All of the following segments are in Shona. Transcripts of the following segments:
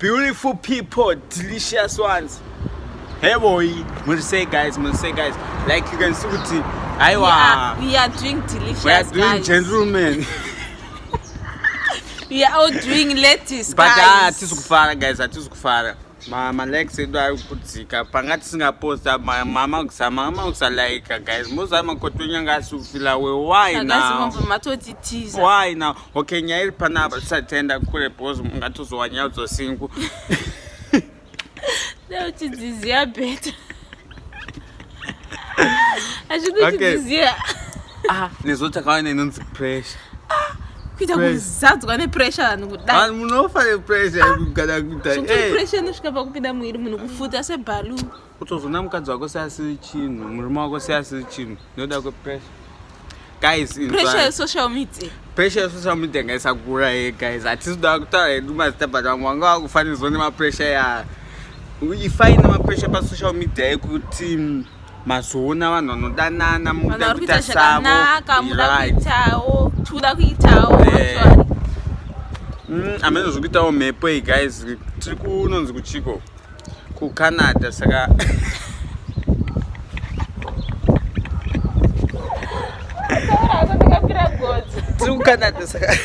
Beautiful people, delicious ones. Hey boy, muri sei guys, muri sei guys. Like you can see kuti aiwa. We are doing delicious. We are doing guys. Gentlemen. We are all doing ladies But ah, guys. hatisi kufara guys, hatisi kufara. Ma likes edu ari kudzika. Panga tisingaposta mama kusama mama kusalaika guys. Moza makoto nyanga asi kufila we why now? Matotitiza. Why now? Okay, nyaya iri panapa tisati taenda kure because mungatozowa nyaya dzosingu. Dai uchidziziya better. Hazvidi uchidziziya. Ah, nezvo takawana inonzi pressure. Kuita kuzadzwa nepressure vanhu kudai. Vanhu munofa nepressure kugara kuita. Zvekuti pressure inosvika pakupinda muiri munhu kufuta seballoon. Kutozoona mukadzi wako seasiri chinhu, murume wako seasiri chinhu nekuda kwepressure. Guys, pressure yesocial media. Pressure yesocial media ngaisakura ye guys. Hatisi kuda kutaura hedu mazita but vamwe vanga vakufanirwa nemapressure ya ifai nemapressure pasocial media yekuti mazoona vanhu vanodanana muda kuita zvakanaka muda kuitawo tikuda kuitawo eh. Amene zvikuitawo mhepo iyi guys, tiri kunonzi kuchiko kuCanada saka tiri kuCanada saka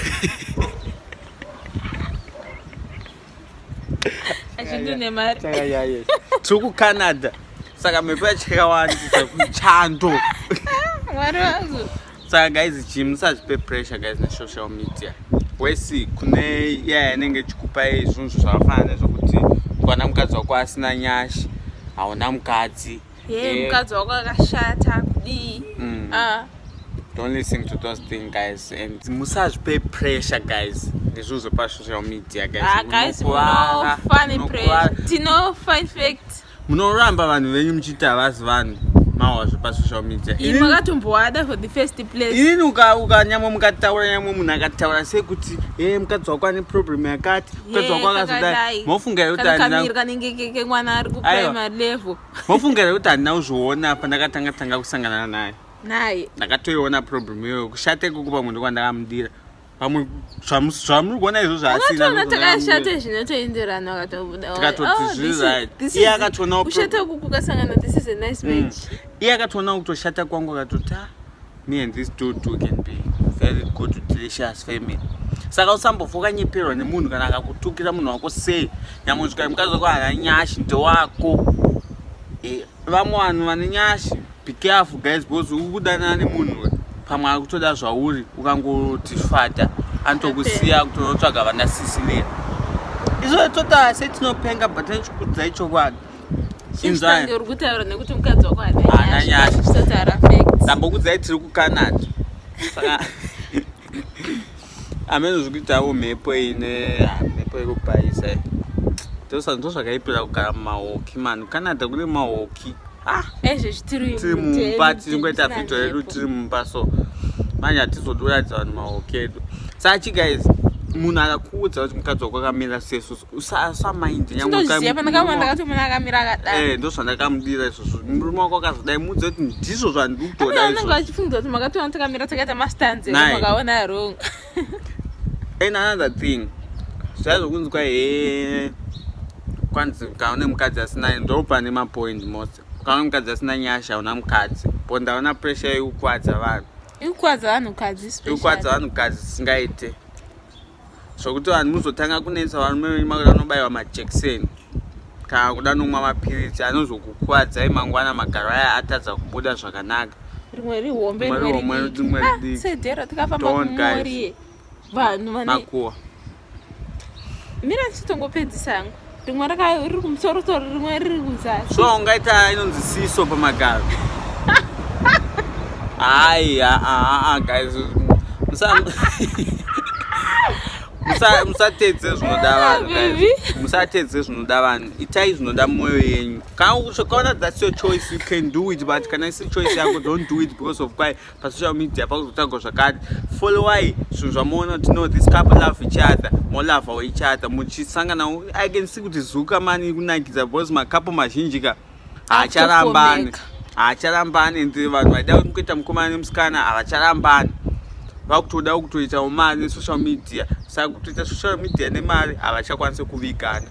tiri kuCanada saka mhepo yacho yakawandisa kuchando. Saka guys, chii musazvipe pressure guys nesocial media wesi kune iya inenge ichikupai zvinhu zvakafanana nezvekuti kuwana mukadzi wako asina nyashi, hauna mukadzi. Ye mukadzi wako akashata kudii. Ah. Don't listen to those things guys and musazvipe pressure guys nezvinhu zvepasocial media guys. Ah, guys, munofa nepressure. Tinofa in fact. Munoramba vanhu venyu muchiti havazi vanhu mahwa zvepasocial media. Imi makatomboada for the first place. Inini ukanyamwe mukataura nyamwe munhu akataura sekuti e mukadzi wako ane problem yakati, mukadzi wako akazodai, mofunga here kuti handina kanenge kemwana ari kuprimary level? Mofunga here kuti handina kuzviona pandakatanga tanga kusangana naye? Naye ndakatoiona problem iyoyo, kushata ikoko pamwe ndokwandakamudira, pamwe zvamuri kuona izvo zvaasina. Unatoona takashata zvinotoenderana wakatobuda. Tikatoti zviri right. Iye akatoona kushata uku kukasangana, this is a nice match. Iye akatoona kutoshata kwangu akatoti, ah, me and this dude we can be very good delicious family. Saka usambofa wakanyeperwa nemunhu kana akakutukira munhu wako sei. Nyamwe zvikai mukadzi wako haana nyashi, ndewako. Vamwe vanhu vane nyashi, be careful guys, because uri kudanana nemunhu pamwe ari kutoda zvauri, ukangoti fata anotokusiya kutonotsvaga vana sisilia. Izvo totaura setinopenga but tichikuudzai chokwadi. Inzwai. Uri kutaura nekuti mukadzi wako haana nyasha. Tisotaura fact. Ndambokuudzai tiri kuCanada saka amene zvikuitawo mhepo ine mhepo yekubhaisa ndozvakaipira kugara mumahoki mani. Canada kune mahoki. Ah, Ezvezvi tiri tiri mumba, tiri kuita vhidhio redu tiri mumba, so manje hatizodi kuratidza vanhu mahoki edu. Saka chi guys, munhu akakuudza kuti mukadzi wako akamira sesusu, usamaindi. Tindoziva pandakamuona ndakatomuona akamira akadai. Eh, ndo zvandakamudira izvozvo. Murume wako akazodai, muudze kuti ndizvo zvandiri kutoda. Vanenge vachifunga kuti makatoona takamira takaita mastanzi, makaona wrong. And another thing, zvaizokunzi kwa he kwanzi ukaona mukadzi asina, ndo pane mapoint most, ukaona mukadzi asina nyasha hauna mukadzi po ndaona pressure yekukwadza vanhu. Ikukwadza vanhukadzi. Yekukwadza vanhukadzi zisingaite zvokuti vanhu muzotanga kunetsa varume venyu makuda kunobayiwa majekiseni kana kuda nomwa mapiritsi anozokukuvadzai mangwana magaro aya atadza kubuda zvakanaka. Rimwe rihombe, rimwe rihombe, rimwe Ah, ridiki. Sedhero tikafamba Don't, guys. kumori vanhu vane makuwa. Mira ndichitongopedzisa hangu. Rimwe riri kumusorosoro, rimwe riri kuzasi. So ungaita inonzi siso pamagaro? Hai, aa guys, musatedze zvinoda vanhu guys. Baby. Musatedze zvinoda vanhu, itai zvinoda mwoyo yenyu. Kana ukaona that's your choice, you can do it, but kana isiri choice yako, don't do it because of kwai pasocial media pakuzotagwa zvakati. Followai zvinhu zvamuona kuti no, this couple love each other, molavawo each other muchisangana. I can see kuti zuka mani kunakidza because macouple mazhinji ka haacharambani. Akutofomeka. Haacharambani and vanhu vaida kuita mukomana nemusikana havacharambani, vakutoda kutoitawo mari nesocial media. Saka kutoita social media nemari havachakwanisi kuvigana.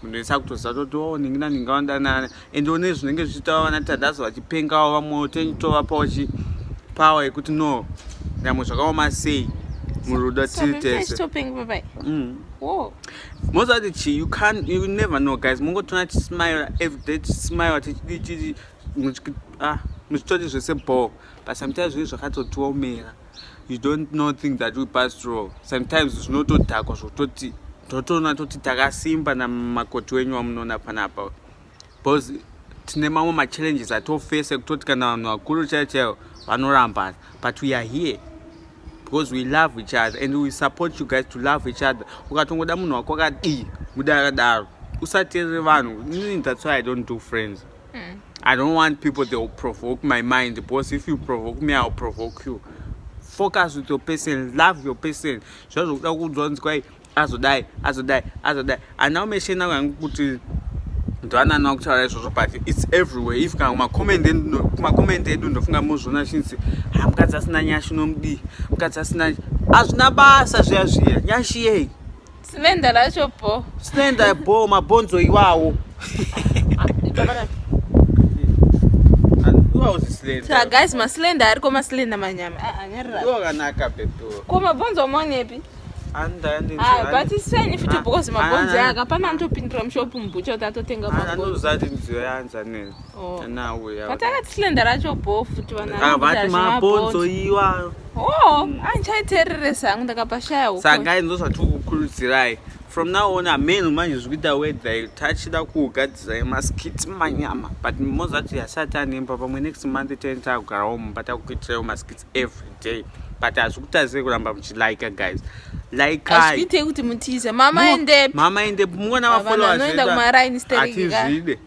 Munhu wese akutoziva toti o oh, ningi naningi vanodanana and one zvinenge zvichiita vana Tadazo vachipengawo vamwewo tovapawo chi power yekuti no nyamwe zvakaoma sei murudo tiri tese. Moziva kuti chii you can you never know guys mungotoona tichismile everyday tichismile tichidii ah, muchitoti zvese ball but sometimes zvinenge zvakatotiomera you don't know things that we pass through sometimes zvinotodhakwa zvototi totoona toti takasimba namakoti wenyu wamunoona panapa because tine mamwe machallenges atofesa ekutoti kana vanhu vakuru chaivo chaivo vanorambana but we are here because we love each other and we support you guys to love each other ukatongoda munhu wako akadii muda akadaro usateerere vanhu that's why I don't do friends I don't want people they will provoke my mind because if you provoke me I'll provoke you focus with your person love your person zvazvokuda kuudzwa kunzi kwai azodai azodai azodai handina kumeshena hangu kuti ndovanani vakutaura izvozvo but its everywhere if kana kumakomend edu ndofunga mozviona chinzi ha mukadzi asina nyashi unomudii mukadzi asina hazvina basa zviya zviya nyashi yei Slender racho bho. Slender bho mabhonzo iwawo. Saka guys maslender ariko maslender manyama. Ah, ah nyarira. Iwo kanaka baby. Ko mabhonzo maonepi? Ah, but isenyi futi ah, because mabhonzo ah, aka pana anotopindira mushop mubucha kuti atotenga mabhonzo. Anozati nziyo yanza ne. Oh. Anauya. But akati slender racho bho futi vana. Ah, vati mabhonzo iwayo. Oh, mm. andichaiteereresa hangu ndakapashaya uko. Saka guys ndozvatikukurudzirai. From now on ameno manje zvikuita weather tachida kugadzirai maskits manyama but mozati asati anemba pamwe next month tene takugarawo mumba takukuitiraiwo maskits every day but hazvikutadzei kuramba muchilike guys like hazvikuitei kuti mutize mama endepi mama endepi muona mafollowers hatizvide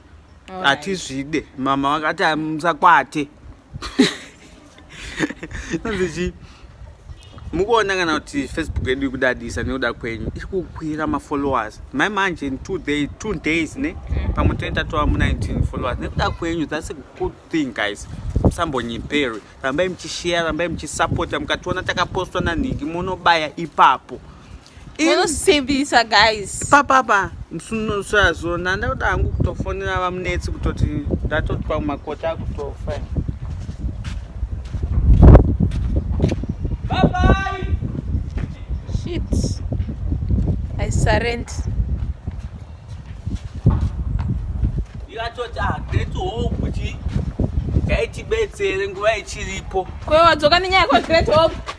hatizvide mama vakati musakwate inonzi chii mukuona kana kuti facebook yedu ikudadisa nekuda kwenyu iri kukwira mafollowers mai manje in 2 days ne pamwe toenda tova mu19 followers nekuda kwenyu. That's a good thing, guys. Musambonyeperi, rambai muchishare, rambai muchisapota. Mukationa takapostwa nanhingi munobaya ipapo. Munosimbisa guys. Papapa musunosazvo ndandakuda hangu kutofonera vamunetsi kutoti ndatotwa makota akutofa. Bye bye. Shit, I surrender. Ikatoti ah, Great Hope kuti ngaitibetsere nguva ichiripo. Kwewadzoka nenyaya kwa Great Hope.